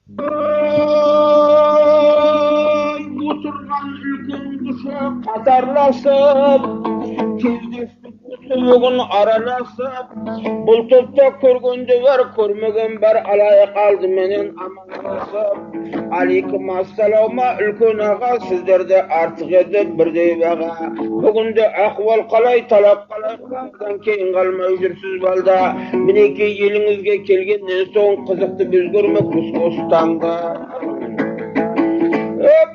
Отырған үлкен кіші қатарласып, кездестік осы бүгін араласып, бұл топта көрген де бар, көрмеген бар, алайық алдыменен амандасып. Алейкум ассалаума, үлкен аға, сіздерді артық етіп бірдей баға. Бүгінде ахуал қалай, талап қалай, құлардан кейін қалмай жүрсіз балда. Мінекей еліңізге келгеннен соң қызықты біз көрмек осы таңда.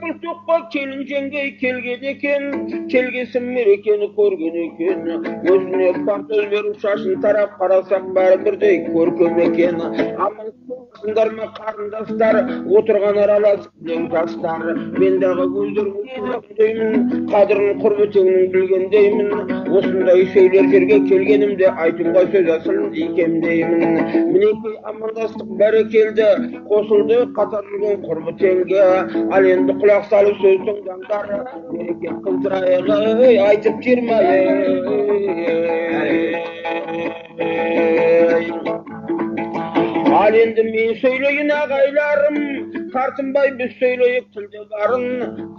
Бұл тоққа келін жеңгей келген екен, келгесін мерекені көрген екен. Өзіне портөз беріп шашын тарап қарасақ бәрі бірдей көркем екен. Амансыңдар ма қарындастар, отырған аралас кілең жастар. Мен дағы өздеріңдеймін, қадірін құрбетеңнің білгендеймін. Осындай сөйлер жерге келгенімде айтымға сөз асылын икемдеймін. Мінекей амандастық бәрекелді, қосылды қатар жүрген құрбы теңге. Ал енді құлақ салып сөз тыңдаңдар, береке қылдырайық, ей, айтып термайық. Ал енді мен сөйлейін ағайларым, тартынбай біз сөйлейік тілде барын.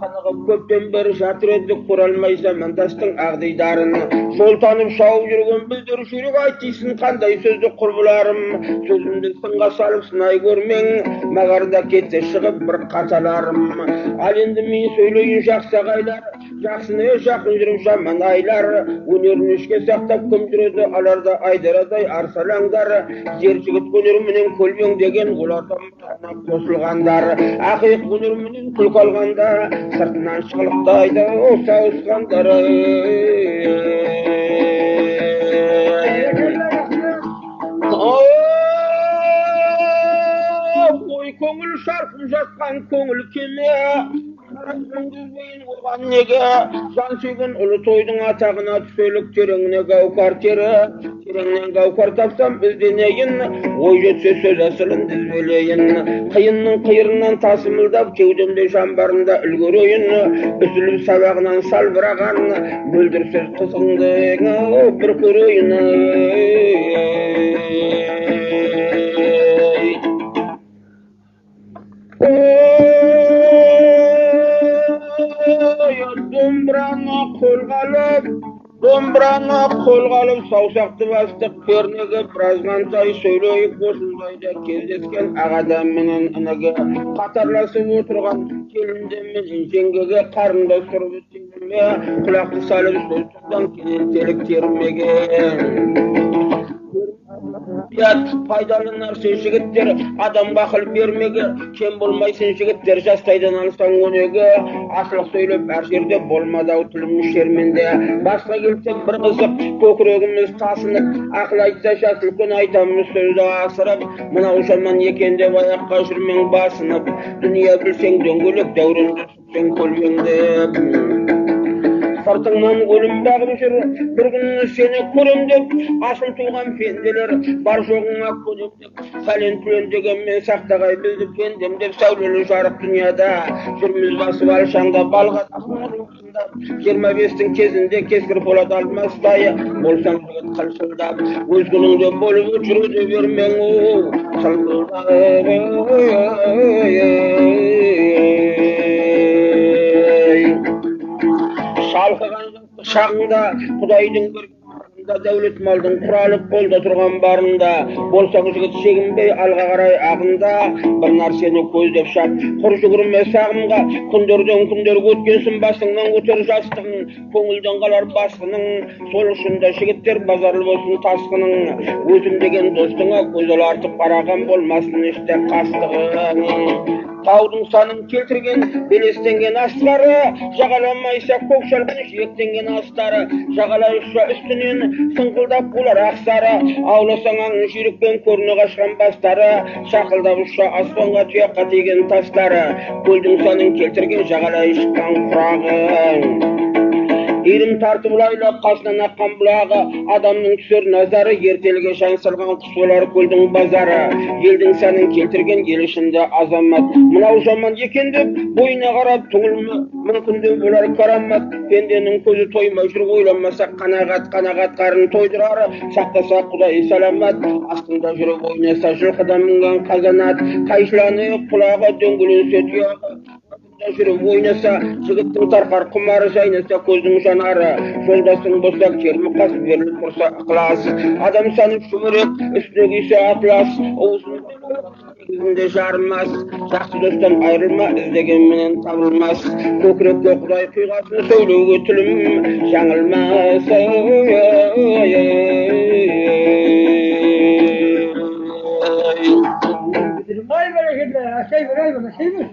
Қанығып көптен бері жатыр едік, көре алмай замандастың ақ дидарын. Жол танып шауып жүрген біздер жүйрік айт дейсін қандай сөзді құрбыларым. Сөзімді сынға салып сынай көрмең, мағарда кетсе шығып бір қаталарым. Ал енді мен сөйлейін жақсы ағайлар, жақсыны жақын жүріп жаман айлар. Өнерін ішке сақтап кім жүреді, аларда айдарадай арсалаңдар. Ер жігіт өнеріменен көлбең деген олардан қосылғандар. Ақиық өнеріменен күлкі алғанда, сыртынан шықылықтайды сауысқандар. Ой, көңіл шарпып жатқан көңіл кеме, оған неге? Жан сүйген ұлы тойдың атағына түселік тереңіне гауһар тері. Тереңнен гауһар тапсам ізденейін, ой жетсе сөз асылын тізбелейін. Қиынның қиырынан тасымылдап, кеудемде жан барында үлгерейін. Үзіліп сабағынан салбыраған мөлдір сөз қызығыңды бір көрейін. Домбыраны қолға алып, домбыраны қолға алып, саусақты бастық пернеге, біразғантай сөйлейік осындайда кездескен ағадан менен ініге, қатарласып отырған келінден менен жеңгеге, қарындас құрбы теңгеме, құлақты салып сөз тыңдан кенелтелік термеге. Пайдалы нәрсе жігіттер, адамға ақыл бермеге, кем болмайсың жігіттер, жастайдан алсаң өнеге. Асылық сөйлеп әр жерде болмады ау тіліміз шерменде. Басқа келсек бір қызық, көкірегіміз тасынып, ақыл айтса жас үлкен айтамыз сөзді асырып. Мынау жаман екен деп аяққа жүрмең басынып, дүние білсең дөңгелек дәуренді сүрсең көлбеңдеп. Сыртыңнан өлім бағып жүр, бір күн сені көрем деп, асыл туған пенделер бар жоғыңа көнем деп, сәлем түлен дегенмен сақтағай бізді пендем деп, сәулелі жарық дүнияда жүрміз басып алшаңда балға 25-тің кезінде кескір болат алмастай, болсаң жігіт қылшылдап, өз күніңде болып жүре бермең оу қылмылдап. Шалқыған шағыңда Құдайдың бір дәулет малдың құралып қолда тұрған барында, болсаң жігіт шегінбей алға қарай ағында, бір нәрсені көздеп шап, құр жүгірме сағымға, күндерден күндер өткенсін басыңнан өтер жастығың, көңілден қалар басқының, сол үшін де жігіттер базарлы болсын тасқының, өзім деген достыңа көз алартып қараған болмасын іште қастығың. Таудың санын келтірген белестенген астары, жағаламайса көк шалғын жиектенген астары, жағалай ұшса үстінен сыңқылдап олар ақсары, ауласаң аңын жүйрікпен көріне қашқан бастары, шақылдап ұшса аспанға тұяққа тиген тастары, көлдің санын келтірген жағалай шыққан құрағы. Иірім тартып лайлап қасынан аққан бұлағы, адамның түсер назары, ертелге шаң салған құс болар көлдің базары. Елдің сәнін келтірген ел ішінде азамат, мынау жаман екен деп бойына қарап түңілме, мүмкін де болар карамат. Пенденің көзі тоймай жүр ойламаса қанағат, қанағат қарын тойдырар, сақтаса Құдай саламат. Астында жүріп ойнаса жылқыдан мінген қазанат, қайшыланып құлағы дөңгеленсе тұяғы. Жүріп ойнаса жігіттің тарқар құмары, жайнаса көздің жанары. Жолдасың болса кермі қас, беріліп тұрса ықылас. Адам саны шүберек, үстіне кисе атлас, негізінде жарымас. Жақсы достан айырылма, іздегенменен табылмас. Көкірекке Құдай құйғасын, сөйлеуге тілім жаңылмас. Ай берекелі, шай бер, ай бер, шай бер.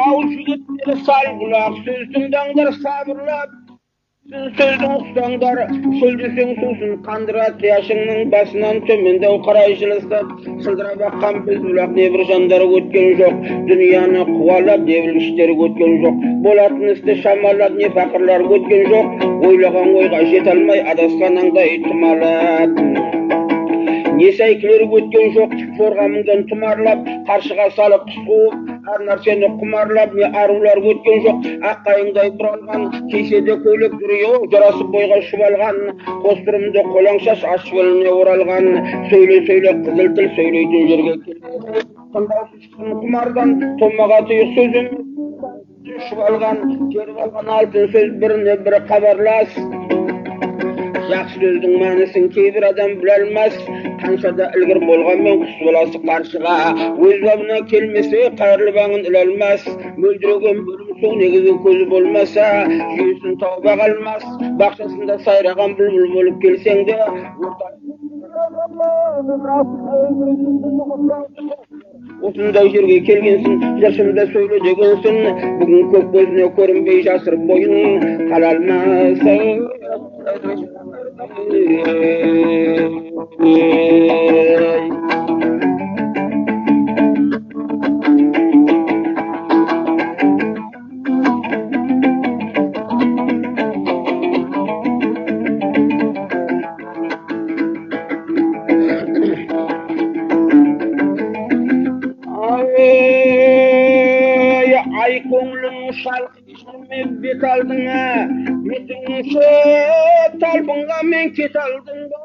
Ау жігіттер, сал құлақ, сөз тыңдаңдар сабырлап, сөздің ұқсаңдар. Шөлдесең сусын қандырады, қияшыңның басынан төмендеу қарай жылыстап, сылдырап аққан біз бұлақ. Небір жандар өткен жоқ дүнияны қуалап, не білгіштер өткен жоқ болатын істі шамалап, не пақырлар өткен жоқ ойлаған ойға жете алмай адасқан аңдай тұмалап. Не сәйкілер өткен жоқ жорға мінген тұмарлап, қаршыға салып құс қуып, әр нәрсені құмарлап. Не арулар өткен жоқ ақ қайыңдай бұралған, кисе де көйлек дүрие жарасып бойға шұбалған, қос бұрымды қолаң шаш аш беліне оралған. Сөйле, сөйле, қызыл тіл, сөйлейтін жерге тыңдаушы шықсын құмардан, томаға тұйық сөз емес шұбалған, теріп алған алтын сөз біріне бірі хабарлас. Жақсы сөздің мәнісін кейбір адам біле алмас, қанша да ілгір болғанмен құс баласы қаршыға өз бабына келмесе қайырлы бағын іле алмас. Мөлдіреген бөлім су негізгі көзі болмаса жүйесін тауып ақ алмас. Бақшасында сайраған бұлбұл болып келсең де, осындай жерге келгенсің, жыршымды сөйле дегенсің. Бүгін көк көзіне көрінбей жасырып бойын қала алмас. Ай, көңілің шалқи бет алдыңа, бетің талпынғанмен кет алдың ба?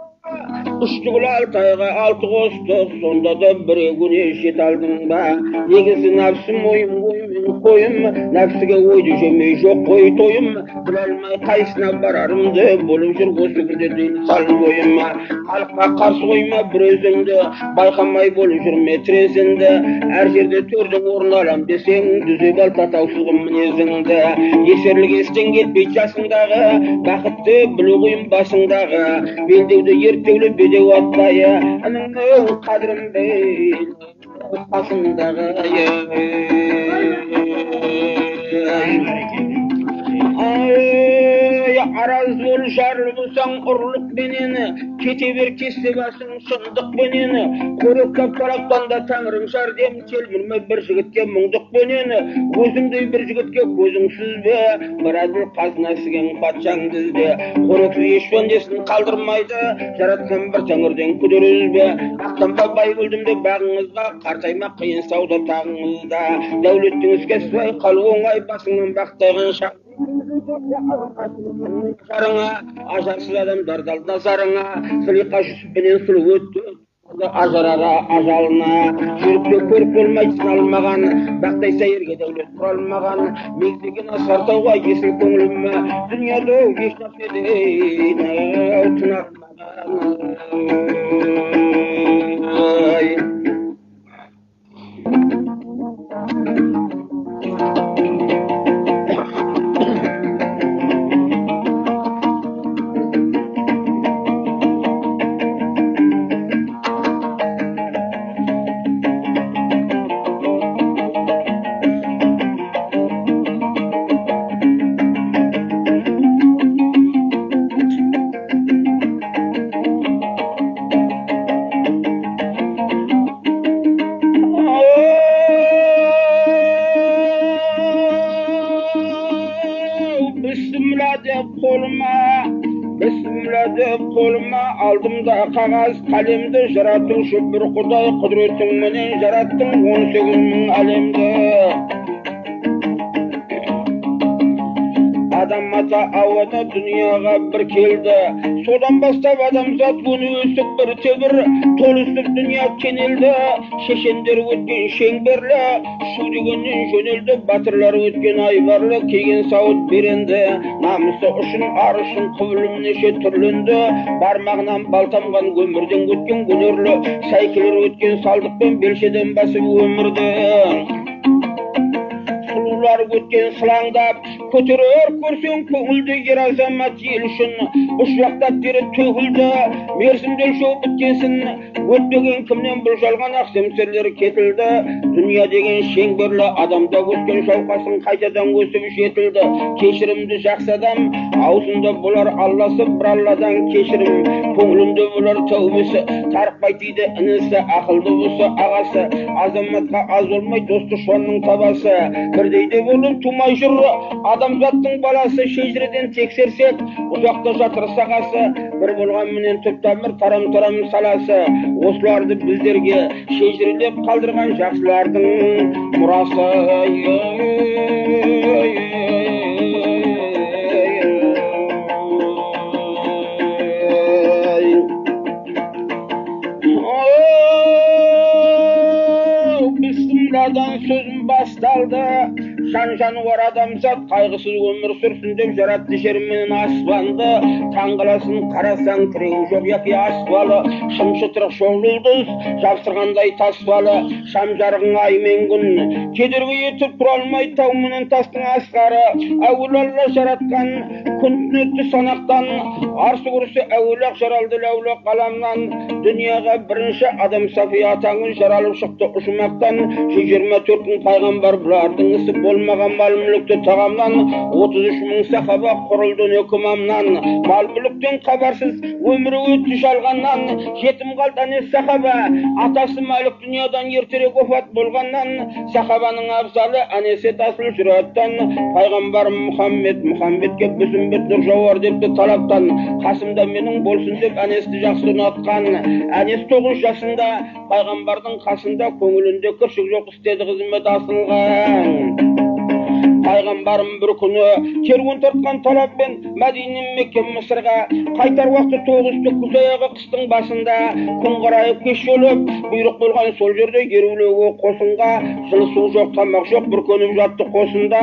Үштігіл алты айға алты қостық, сонда да біреуіне жете алдың ба? Негізі нәпсім ойым, оймен қойым, нәпсіге ойды жемей жоқ қой тойым. Біле алмай қайсына барарымды, болып жүр осы күнде дейін сал бойым. Халыққа қарсы қойма бір өзіңді, байқамай болып жүрме тірезіңді. Әр жерде төрдің орын алам десең, түзеп ал татаусызғын мінезіңді. Есерлік естен кетпейді жасыңдағы, бақытты білу қиын басыңдағы. Белдеуді ерттеулі бедеу атпайы, ініңнің қадірін біл қасыңдағы. Ай, араз бол, жарлы болсаң ұрлықпенен, кете бер кесте басың шындықпенен. Қоректеп тараптан да тәңірім жәрдем, телмірме бір жігітке мұңдықпенен. Өзіңдей бір жігітке көзің сүзбе, бір әділ қазына сіген патшаңды ізде. Қорексіз еш пендесін қалдырмайды, жаратқан бір тәңірден күдер үзбе. Мақтанба бай өлдім деп бағыңызға, қартайма қиын сауда тағыңызда. Дәулеттің іске сыпай қалу оңай, басыңнан бақтайған шақ жарыңа, ажарсыз адамдарды ал назарыңа. Сылиқа Жүсіппенен сұлу өтті ажар ара ажалына. Жүрікте көріп болмай сыналмаған, бақтайса ерге дәулет құра алмаған. Меңзеген асқар тауға есіл көңілім, дүниеде еш нәрседен тына алмаған. Деп қолыма алдым да қағаз қалемді, жаратушы бір Құдай құдіретіңменен жараттың 18 мың әлемді. Адам ата ауада дүнияға бір келді, содан бастап адамзат өні өсіп бір тебір, толысып дүние кенелді. Шешендер өткен шеңберлі, шу дегеннен жөнелді, батырлар өткен айбарлы, киген сауыт беренді, намысы үшін ар үшін құбылым неше түрленді, бармағынан балтамған өмірден өткен өнерлі, сәйкелер өткен салдықпен белшеден басып өмірді. Сұлулар өткен сылаңдап, көтерер көрсең көңілді, ер азамат ел үшін ұшақтап тері төгілді, мерзімді өлшеу біткесін өтпеген кімнен бұл жалған ақ семсерлер кетілді. Дүние деген шеңберлі, адамда өткен шауқасын қайтадан өсіп жетілді. Кешірімді жақсы адам аузында болар Алласы, бір Алладан кешірім, көңілінде болар тәубесі, тарықпай дейді інісі, ақылды болса ағасы, азаматқа аз болмай дос дұшпанның табасы. Бірдейде болып тумай жүр адамзаттың баласы, шежіреден тексерсек ұзақта жатыр сағасы, бір болғанменен түп тамыр тарам-тарам саласы. Осыларды біздерге шежірелеп қалдырған жақсылардың мұрасы. Бісмілладан сөзім басталды. Жан жануар адамзат қайғысыз өмір сүрсін деп жаратты жер менен аспанды. Таңғаласын қарасаң тіреуі жоқ яки аспалы, шым-шытырық шоқ жұлдыз жапсырғандай таспалы, шам жарығың ай мен күн кедергі етіп тұра алмай тау менен тастың асқары. Әуелі Алла жаратқан күн түн өтті санақтан, арсы күрсі әуелі ақ жаралды ләулі қаламнан. Дүнияға бірінші адам Сафия атаңыз жаралып шықты ұшымақтан. 124 мың пайғамбар бұлардың ісі болмаған мал мүлікті тағамнан, 33 мың сахаба құрылды үкімамнан. Мал мүліктен хабарсыз өмірі өтті жалғаннан, жетім қалды Әнес сахаба, атасы Мәлік дүниядан ертерек офат болғаннан. Сахабаның абзалы Әнес асыл жүраттан, пайғамбар Мұхаммед Мұхаммедке біз үмбет нұр жауар депті талаптан. Қасымда менің болсын деп Әнесті жақсы ұнатқан. Әнес 9 жасында пайғамбардың қасында, көңілінде кіршік жоқ істеді қызмет асылға. Пайғамбарым бір күні керуен тартқан талаппен Мәдине, Мекке, Мысырға қайтар уақыты 9 күз аяғы қыстың басында, күн қарайып кеш болып бұйрық болған сол жерде ерулеуі қосынға. Жылы су жоқ, тамақ жоқ, бүркеніп жатты қосында.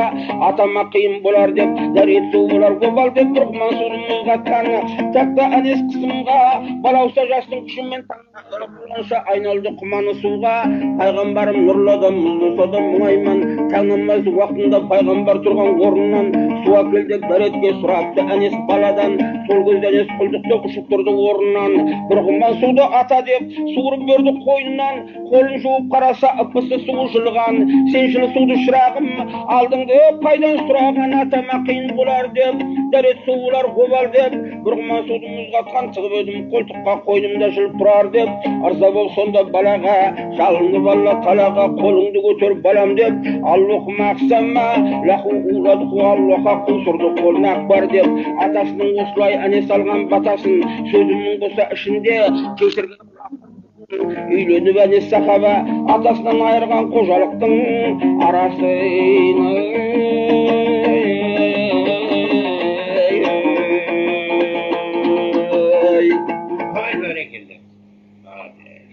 Атама қиын болар деп, дәрет су болар обал деп бір құман суды мұздатқан. Тақта Әнес қысымға балауса жастың күшімен таңға айналды құманы суға. Пайғамбарым нұрлы адам, мұзды адам мұңайман, таң намаз уақытында пайғамбар тұрған орнынан су әкел деп дәретке сұрапты Әнес баладан. Сол кезде Әнес құлдықты ұшып тұрды орнынан, бір құман суды ата деп суырып берді қойнынан. Қолын жуып қараса ып-ыссы суы жылыған. Сен жылы суды шырағым алдың деп қайдан сұраған, атама қиын болар деп дәрет су болар обал деп бір құман суды мұздатқан, тығып едім қолтыққа қойнымда жылып тұрар деп. Ырза бол сонда балаға, жалынып Алла тағалаға, қолыңды көтер балам деп. Аллахума ақсама лаху уладху Аллаха қусырды қолына акбар деп. Атасының осылай Әнес алған батасын сөзімнің болса ішінде кешірген. Үйленіп Әнес сахаба атасынан айырған қожалықтың арасын. Ай бәрекелді. Молодец.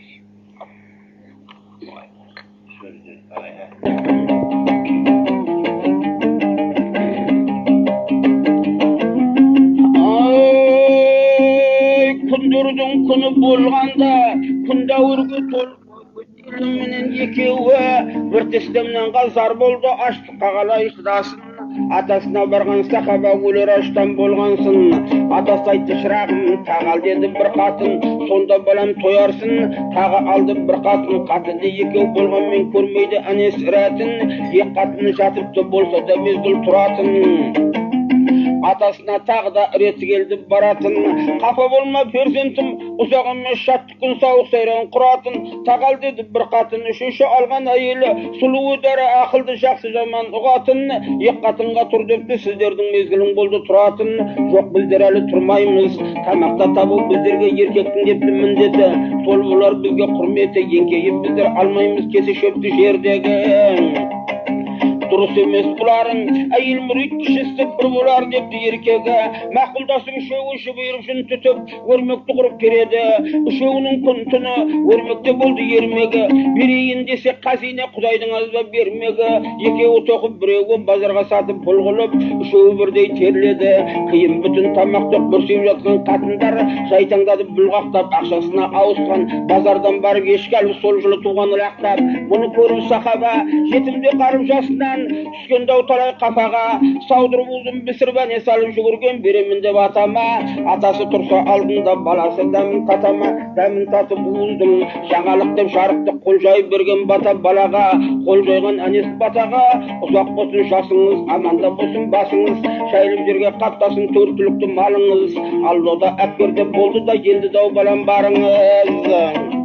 Ой, сөзді қалай, ә? Ай, күндердің күні болғанда, күн дәуірге толып менен екеуі бір тістемнен зар болды, аштыққа қалай шыдасын. Атасына барған сахаба өлер аштан болғансын. Атасы айтты, шырағым, тағы ал деді бір қатын, сонда балам тоярсың. Тағы алды бір қатын, қатыны екеу болғанмен көрмейді Әнес рәтін. Екі қатыны жатыпты болса да мезгіл тұратын. Атасына тағы да реті келді баратын. Қапа болма перзентім, ұзақ емес шаттық күн сауық сайран құратын. Тағал деді бір қатын, үшінші алған әйелі, сұлуы дәрі ақылды жақсы жаман ұғатын. Екі қатынға тұр депті, сіздердің мезгілің болды тұратын. Жоқ, біздер әлі тұрмаймыз, тамақта табу біздерге еркектің депті міндеті. Сол болар бізге құрметі, еңкейіп біздер алмаймыз кесе шөпті жердегі. Дұрыс емес бұларың, әйел мүрит кішісі бір болар депті еркегі. Мақұлдасып үшеуі жіберіп жүн түтіп, өрмекті құрып кереді. Үшеуінің күн түні өрмекте болды ермегі. Берейін десе қазине құдайдың азба бермегі. Екеуі тоқып, біреуі базарға сатып пұл қылып, үшеуі бірдей терледі. Қиын бүтін тамақты бүрсиіп жатқан қатындар жайтаңдатып бұлғақтап ақшасына ауысқан. Базардан барып ешкі алып сол жылы туған лақтап. Бұны көріп сахаба жетімде қарып жасынан түскен дау талай қафаға, саудырып уызын бісіріп әне салып жүгірген беремін деп атама. Атасы тұрса алдында баласы дәмін татама, дәмін татып уыздың жаңалық деп жарықты қол жайып берген бата балаға, қол жайған әнес батаға. Ұзақ болсын жасыңыз, аманда болсын басыңыз, жайылып жерге қаптасын төрт түлікті малыңыз. Алла да әпкер деп болды да енді дау балам барыңыз.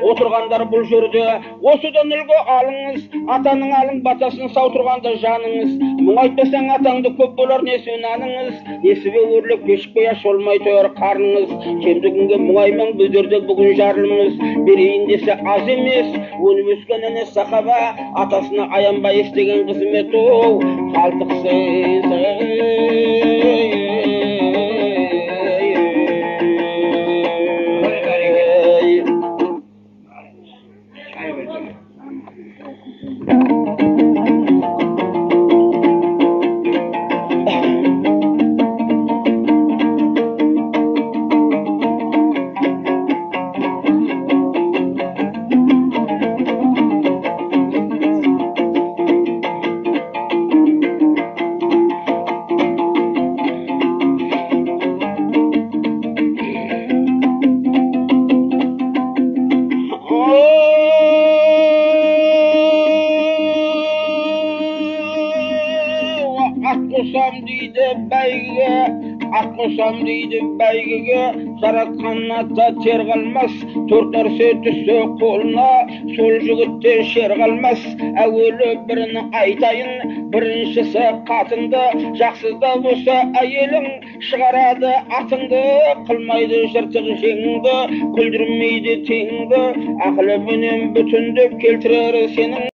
Отырғандар бұл жерде осыдан үлгі алыңыз, атаның алың батасын сау тұрғанда жаныңыз. Мұңайтпасаң атаңды көп болар несібе наныңыз, несібе өрлеп кешікпей аш болмай тояр қарныңыз. Кемді күнге мұңаймаң, біздер де бүгін жарлымыз. Берейін десе аз емес, өніп өскен әне сахаба, атасына аянбай істеген қызмет оу қалтқысыз. Қосам дейді бәйгеге, жаратқан ата тер қалмас, төрт нәрсе түссе қолына, сол жігітте шер қалмас. Әуелі бірін айтайын, біріншісі қатынды, жақсы да болса әйелің, шығарады атыңды, қылмайды жыртық жеңді, күлдірмейді теңді, ақылы менен бүтіндеп келтірер сенің.